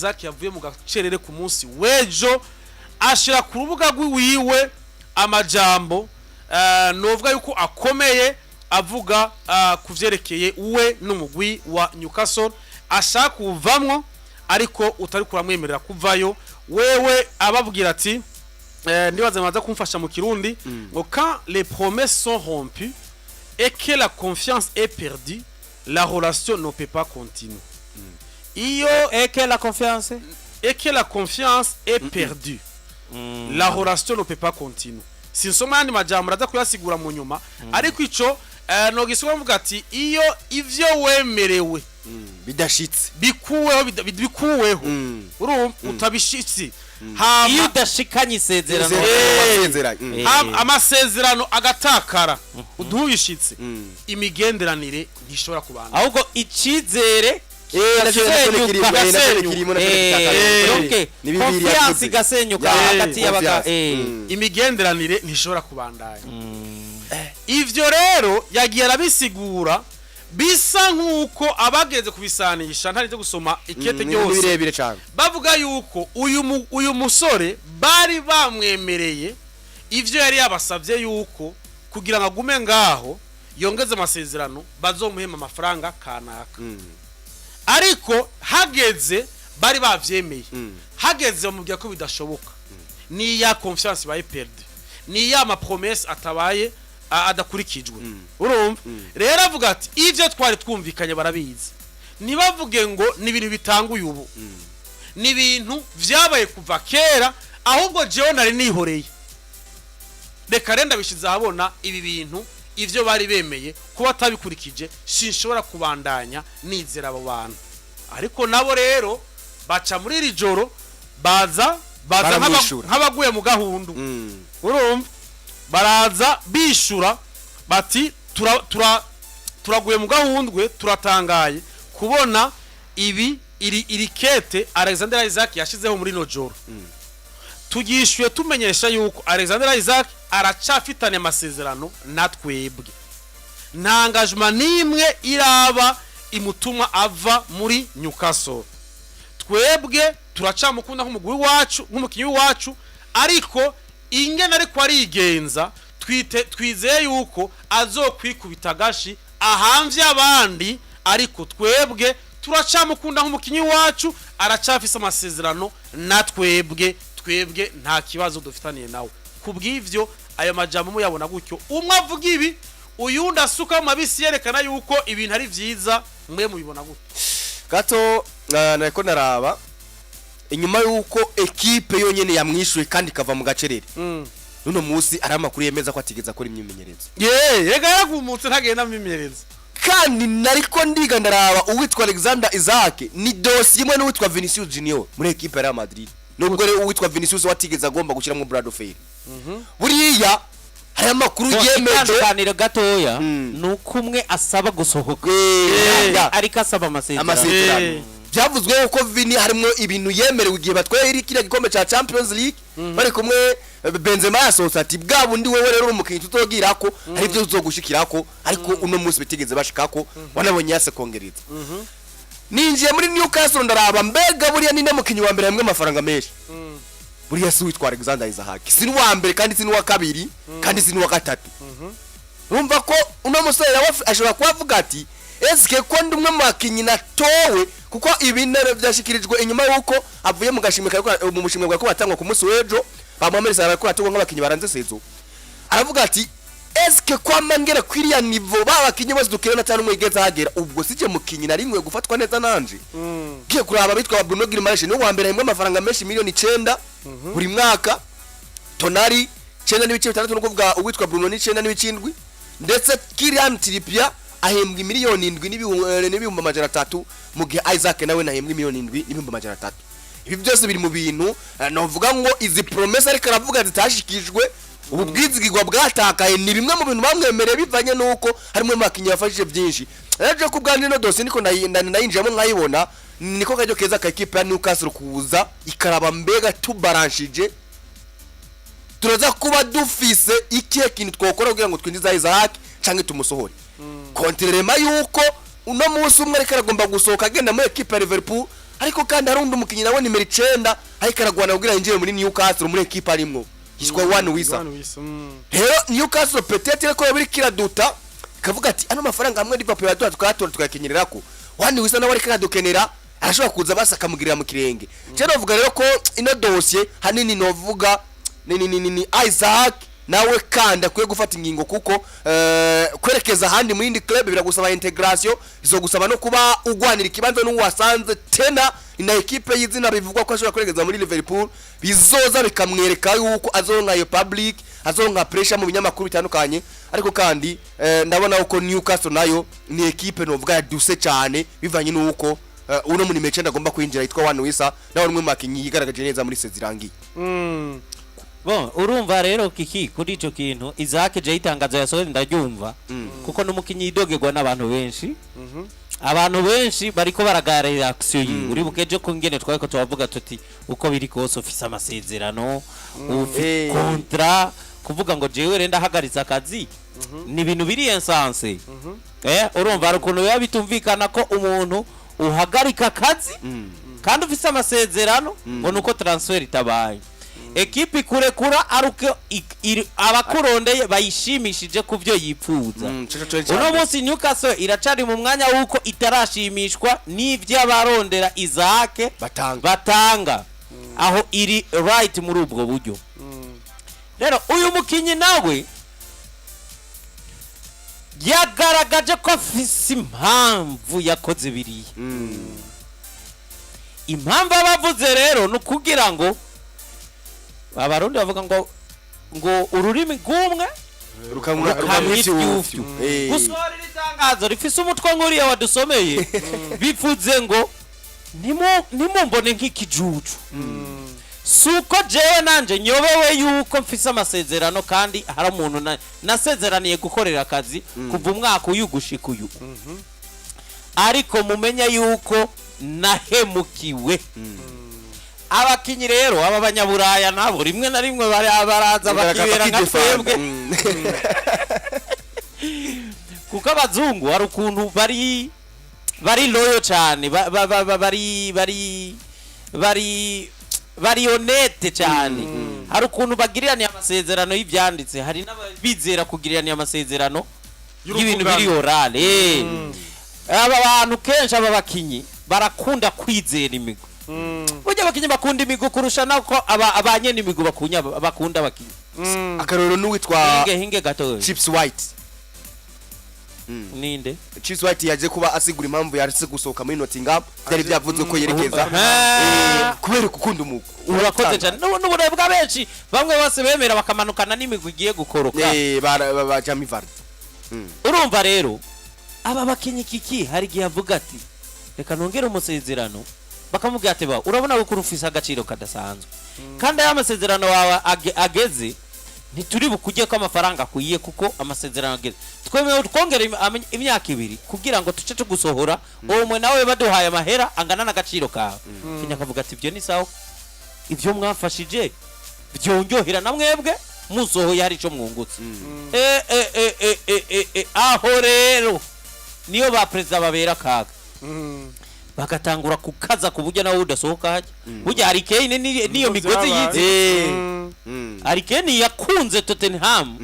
Isaac yavuye mu gacerere ku munsi w'ejo, ashira ku rubuga rw'iwiwe amajambo novuga yuko akomeye, avuga ku vyerekeye we n'umugwi wa Newcastle, ashaka kuvamwo ariko utari kuramwemerera kuvayo. Wewe ababwira ati, ndibaza maza kumfasha mu Kirundi, ngo: "Quand les promesses sont rompues et que la confiance est perdue, la relation ne peut pas continuer." Iyo Et que la confiance et que la confiance est perdue, la relation ne peut pas continuer. Sinsoma yandi majambo, araza kuyasigura mu nyuma, ariko ico nogisoma mvuga ati iyo ivyo wemerewe bidashitse, bikuweho, bikuweho, urumva utabishitse, hama iyo udashikanye isezerano. Wasezeranye. Amasezerano agatakara ntubishitse, imigenderanire ntishobora kubana. Ahubwo icizere Nacyo kirimo, nacyo kirimo, nacyo kitakara. Donc Ni bibiri confiance yavuze. igasenyuka hagati y'abaga Confiance. Imigenderanire ntishobora kubandanya. Ivyo rero yagiye arabisigura, bisa nk'uko abageze kubisanisha, ntari gusoma ikete Ni ryose, birebire cyane. Bavuga yuko uyu musore bari bamwemereye ivyo yari yabasabye, yuko kugira ngo agume ngaho yongeze amasezerano bazomuhema amafaranga kanaka, ariko hageze bari bavyemeye, hageze bamubwira ko bidashoboka. Ni ya confiance ibaye perdue, ni ya ma promesse atabaye, adakurikijwe. Urumva rero avuga ati ivyo twari twumvikanye barabizi, ntibavuge ngo ni ibintu bitanguye ubu, ni ibintu vyabaye kuva kera, ahubwo jewe nari nihoreye, reka rero ndabishize ahabona ibi bintu, ivyo bari bemeye kuba atabikurikije, sinshobora kubandanya nizera abo bantu. Ariko nabo rero baca muri iri joro baza Baramwishura. nk'abaguye mu gahundu. Urumva baraza bishura bati turaguye mu gahundwe, turatangaye kubona ibi, iri kete Alexander Isaac yashizeho muri no joro. Tugishyuye tumenyesha yuko Alexander Isaac aracafitanye amasezerano na twebwe, nta engagement n'imwe iraba imutuma ava muri Newcastle. Twebwe turacamukunda nk'umugwi wacu, nk'umukinnyi wacu, ariko ingene ariko arigenza, twite twizeye yuko azokwikubita agashi ahamvye abandi, ariko twebwe turacamukunda nk'umukinnyi wacu, aracafise amasezerano na twebwe, twebwe nta kibazo dufitaniye nawe. Kubw'ivyo ayo majambo muyabona gutyo, umwe avuga ibi, uyundi asuka mu mabisi yerekana yuko ibintu ari vyiza, mwe mubibona gutyo? Gato nariko naraba inyuma yuko ekipe yonyene yamwishuye kandi ikava mu gacerere, nuno munsi ari amakuru yemeza ko atigeze akora imyimenyerezo. Ye, rega yaragumutse, ntagenda myimenyerezo. Kandi nariko ndiga ndaraba, uwitwa Alexander Isaac ni dosiye imwe n'uwitwa Vinicius Junior muri ekipe ya Real Madrid, nubwo rero uwitwa Vinicius watigeze agomba gushyiramo Brad Fair. Buriya hari amakuru yemeje. Itandukaniro gatoya ni uko umwe asaba gusohoka, ariko asaba amasezerano. Amasezerano. Byavuzwe ko Vini harimo ibintu yemerewe igihe batwaye iri kiriya gikombe ca Champions League bari kumwe, Benzema yasohotse ati bwa bundi wewe rero uri umukinnyi tutogirako, hari ibyo tuzogushikirako, ariko uno munsi bitigeze bashikako, wanabonye yase kongereza. Ninjiye muri Newcastle ndaraba, mbega buriya ni mukinnyi wa mbere hamwe amafaranga menshi? Buriya si uwitwa Alexander Isaac, si n'uwa mbere kandi si n'uwa kabiri kandi si n'uwa gatatu. Urumva ko uno musore nawe ashobora kuba avuga ati eske ko ndi umwe mu bakinnyi natowe, kuko ibi nare byashikirijwe inyuma y'uko avuye mu gashimwe mu mushimwe bwa ko batangwa ku munsi w'ejo ba Mohamed Salah, ko atogwa nk'abakinnyi baranze saison. Aravuga ati eske kwama ngera kwiriya niveau ba bakinnyi bose dukina na cyane umwe igeze hagera, ubwo sije mukinyi nari nkwiye gufatwa neza nanje? Giye kuraba bitwa ba Bruno Guimaraes, ni uwa mbere ahembwa amafaranga menshi, miliyoni 9 buri mwaka, Tonali 9.6, no kuvuga uwitwa Bruno ni 9.7, ndetse Kieran Trippier ahembwa miliyoni 7 n'ibihumbi 300, mu gihe Isaac nawe nahembwa miliyoni 7 n'ibihumbi 300. Ibi byose biri mu bintu novuga ngo izi promesse ariko aravuga zitashikijwe, ubu bwizigirwa bwatakaye, ni bimwe mu bintu bamwemereye bivanye n'uko harimo mu bakinnyi bafashije byinshi. Rero ku bwanjye ino dosiye niko nayinjiyemo nkayibona, niko kajyo keza ka ekipe ya Newcastle kuza ikaraba mbega tubaranshije turaza kuba dufise ikihe kintu twokora kugira ngo twinjize Isaac canke tumusohore, contrairement yuko uno munsi umwe ariko aragomba gusohoka agenda muri ekipe ya Liverpool. Ariko kandi hari undi umukinyi nawe nimero 9 ariko aragwana kugira yinjire muri Newcastle, muri equipe arimwo yitwa Yoane Wissa. Yoane Wissa. Rero Newcastle peut-être ko yabiri kiraduta ikavuga ati ano mafaranga hamwe Liverpool yaduha tukayatora tukayakenyererako, Yoane Wissa nawe ariko aradukenera, arashobora kuza basa akamugirira mu kirenge. Je novuga rero ko ino dossier hanini novuga ni Isak nawe kandi akwiye gufata ingingo, kuko kwerekeza ahandi mu yindi club biragusaba intégration, izogusaba no kuba ugwanira ikibanza n'uwasanze tena ni na equipe y'izina. Bivugwa ko ashobora kwerekeza muri Liverpool, bizoza bikamwereka yuko azoronka iyo public, azoronka pressure mu binyamakuru bitandukanye. Ariko kandi ndabona uko Newcastle nayo ni equipe novuga yaduse cyane, bivanye n'uko uno muri nimero 9 agomba kwinjira yitwa Yoane Wissa, nawe umwe mu bakinyi yigaragaje neza muri saison irangiye. Bon, urumva rero kiki kuri ico kintu Isak, je itangazo yasohoye ndaryumva, kuko n'umukinyi yidogerwa n'abantu benshi. Abantu benshi bariko baragarira action yiwe. Uribuke ejo ko ngene twariko turavuga tuti uko biri kose ufise amasezerano, ufise contrat, kuvuga ngo jewe rero ndahagaritse akazi ni ibintu biri insensé. Urumva hari ukuntu biba bitumvikana ko umuntu uhagarika akazi kandi ufise amasezerano, ngo nuko transfer itabaye, ekipi ikurekura ari uko abakurondeye bayishimishije ku byo yipfuza. Uno munsi Newcastle iracari mu mwanya w'uko itarashimishwa n'ivyo abarondera Isak batanga. Batanga aho iri right muri ubwo buryo. Rero uyu mukinyi nawe yagaragaje ko afise impamvu yakoze biriya. Impamvu abavuze rero ni ukugira ngo Abarundi bavuga ngo ururimi rw'umwe rukamwa rukamwa ifyufyu. Gusohora iri tangazo rifise umutwe nk'uriya wadusomeye bivuze ngo ntimumbone nk'ikijuju, si uko jewe nanje nyobewe yuko mfise amasezerano, kandi hari umuntu nasezeraniye gukorera akazi kuva umwaka uyu gushika uyu, ariko mumenye yuko nahemukiwe. Abakinyi rero aba banyaburaya nabo rimwe na rimwe baraza bakibera nka twebwe, kuko abazungu hari ukuntu bari loyal cyane, bari honnête cyane. Hari ukuntu bagiriraniye amasezerano y'ibyanditse, hari n'ababizera kugiriraniye amasezerano y'ibintu biri orale. Aba bantu kenshi, aba bakinyi barakunda kwizera imigwi. Burya abakinyi bakunda imigwi kurusha nako aba abanyene imigwi bakunda abakinyi. Akarorero n'uwitwa Hinge hinge gato. Chips White. Ninde? Chips White yaje kuba asigura impamvu yaretse gusohoka muri Nottingham, byari byavuze ko yerekeza kubera gukunda umugwi. Urakoze cyane. N'uburebwe bwa benshi, bamwe bose bemera bakamanukana n'imigwi igiye gukoroka. Ba Jamie Vardy. Urumva rero aba bakinyi kiki hari igihe avuga ati reka nongere umusezerano, bakamubwira ati ba urabona ko ufise agaciro kadasanzwe, kandi aya masezerano wawe ageze ntituri bukujye ko amafaranga akwiye, kuko amasezerano ageze twemewe twongere imyaka 2 kugira ngo tuce tugusohora, uwo mwe nawe baduhaye amahera angana n'agaciro kawe. Kenya akavuga ati ibyo ni sawa, ibyo mwamfashije byonyohera, na mwebwe musohoye hari ico mwungutse. Aho rero niyo ba perezida babera akaga, bagatangura kukaza ku buryo nawe udasohoka hajya. Burya Harry Kane niyo migozi yize. Harry Kane yakunze Tottenham,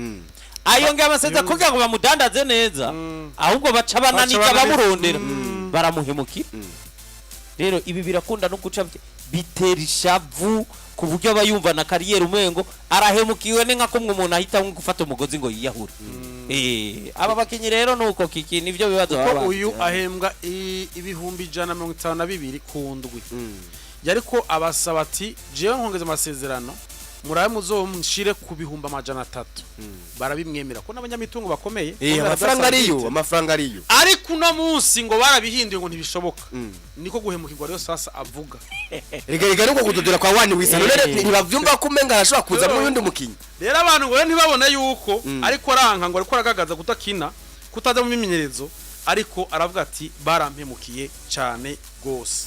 ayongera amasezerano kugira ngo bamudandaze neza, ahubwo baca bananika Baca bananiza. bamurondera baramuhemukira. Rero ibi birakunda no guca bitera ishavu ku buryo aba yumva na carrière umengo arahemukiwe. Ni nka kumwe umuntu ahitamo gufata umugozi ngo yiyahure. Aba bakinyi rero nuko kiki nivyo bibazo Ko baba uyu bafite. ahembwa 152,000 ku ndwi, yariko abasaba ati jewe nkongeza amasezerano, murabe muzomushire ku 300,000. Barabimwemera ko n'abanyamitungo bakomeye bo muri Amafaranga Arabia ariyo. Saudite. Amafaranga ariyo. Ariko uno munsi ngo barabihinduye, ngo ntibishoboka. Niko guhemukirwa rero sasa avuga. Rega nuko kudodora kwa Yoane Wissa none ntibavyumva ko umenga arashobora kuza mu yundi mukinyi. Rero abantu ngo rero ntibabone yuko ariko aranka, ngo ariko aragagaza kudakina, kutaza mu mimenyerezo, ariko aravuga ati barampemukiye cyane gose.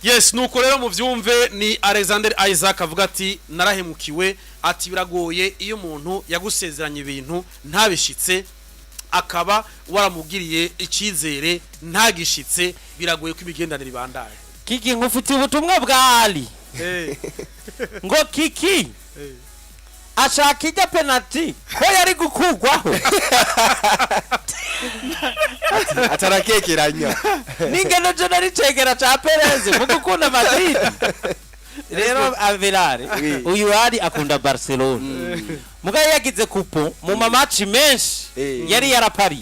Yes, nuko rero muvyumve, ni Alexander Isak avuga ati narahemukiwe, ati biragoye iyo umuntu yagusezeranye ibintu ntabishitse, akaba waramugiriye icyizere ntagishitse, biragoye ko imigenderanire ibandaye. Kiki, nkufitiye ubutumwa bwa Ali ngo Kiki ashaka ijya penalty ko yari gukugwaho. Atarakekeranya. N'ingeno je nari cegera ca Perez mu gukunda Madrid. Rero Avelare, uyu Ali akunda Barcelona, mugabo yagize kupo mu mamaci menshi yari yarapariye.